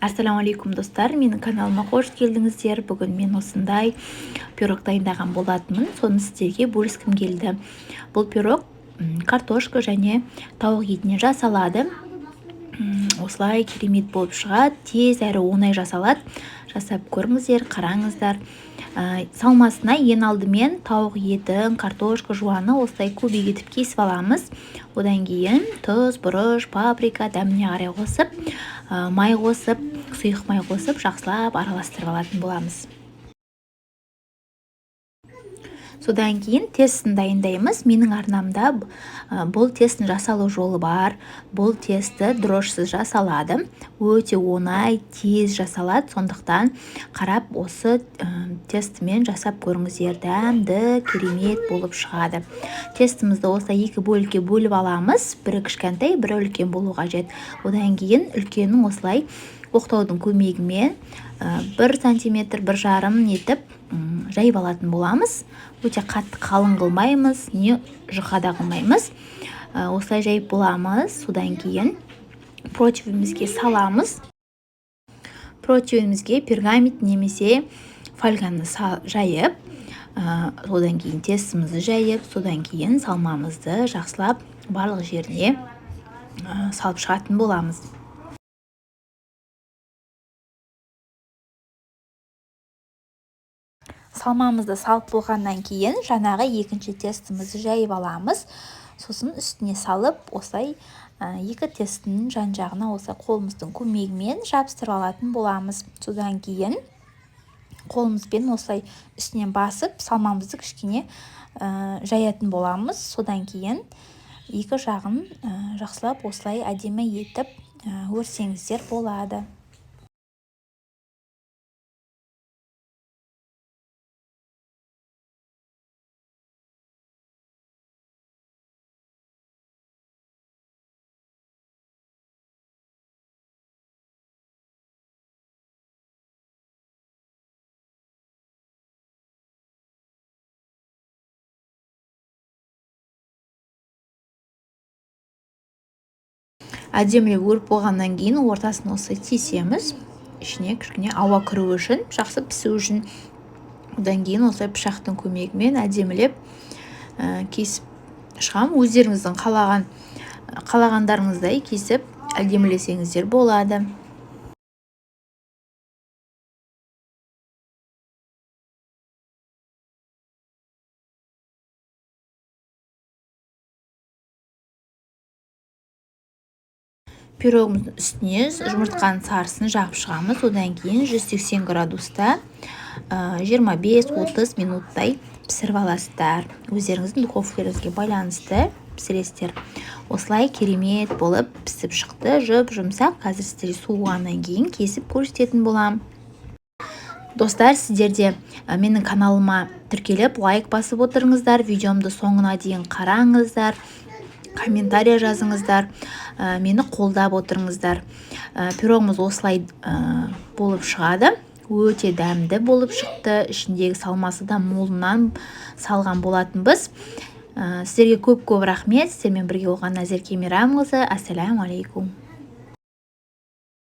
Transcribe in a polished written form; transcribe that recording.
Ассалаумағалейкум, достар! Менің каналыма қош келдіңіздер. Бүгін мен осындай пирог дайындаған болатынмын, соны сіздерге бөліскім келді. Бұл пирог картошка және тауық етінен жасалады. Осылай керемет болып шығады, тез әрі оңай жасалады. Жасап көріңіздер, қараңыздар. Салмасына ең алдымен тауық етін, картошка, жуаны осылай кубик етіп кесіп аламыз. Одан кейін тұз, бұрыш, паприка дәміне қарай қосып, май қосып, сұйық май қосып, жақсылап араластырып алатын боламыз. Содан кейін тестін дайындаймыз. Менің арнамда бұл тесттің жасалу жолы бар. Бұл тесті дрожжсыз жасалады, өте оңай, тез жасалады. Сондықтан қарап, осы тестімен жасап көріңіздер, дәмді, керемет болып шығады. Тестімізді осылай екі бөлікке бөліп аламыз: бірі кішкентай, бірі үлкен болу қажет. Одан кейін үлкенін осылай оқтаудың көмегімен 1 сантиметр, 1,5 етіп жайып алатын боламыз. Өте қатты қалың қылмаймыз, не жұқа да қылмаймыз. Осылай жайып боламыз. Содан кейін противенімізге саламыз. Противенімізге пергамент немесе фольганы жайып, одан кейін тестімізді жайып, содан кейін салмамызды жақсылап барлық жеріне салып шығатын боламыз. Салмамызды салып болғаннан кейін жаңағы екінші тестімізді жайып аламыз. Сосын үстіне салып, осылай екі тесттің жан жағына осылай қолымыздың көмегімен жабыстырып алатын боламыз. Содан кейін қолымызбен осылай үстінен басып, салмамызды кішкене жаятын боламыз. Содан кейін екі жағын жақсылап осылай әдемі етіп өрсеңіздер болады. Әдемілеп өріп болғаннан кейін ортасын осылай тесеміз, ішіне кішкене ауа кіру үшін, жақсы пісу үшін. Одан кейін осылай пышақтың көмегімен әдемілеп кесіп шығамын. Өздеріңіздің қалағандарыңыздай кесіп, әдемілесеңіздер болады. Пирогымыздың үстіне жұмыртқаның сарысын жағып шығамыз. Одан кейін 180 градуста 25-30 минуттай пісіріп аласыздар. Өздеріңіздің духовкаларыңызға байланысты пісіресіздер. Осылай керемет болып пісіп шықты, жұп жұмсақ. Қазір сіздерге суығаннан кейін кесіп көрсететін боламын. Достар, сіздер де менің каналыма тіркеліп, лайк басып отырыңыздар, видеомды соңына дейін қараңыздар, комментарий жазыңыздар, мені қолдап отырыңыздар. Пирогымыз осылай болып шығады, өте дәмді болып шықты. Ішіндегі салмасы да молынан салған болатынбыз. Сіздерге көп көп рахмет. Сіздермен бірге болған Назерке Мейрамқызы. Ассаляму алейкум.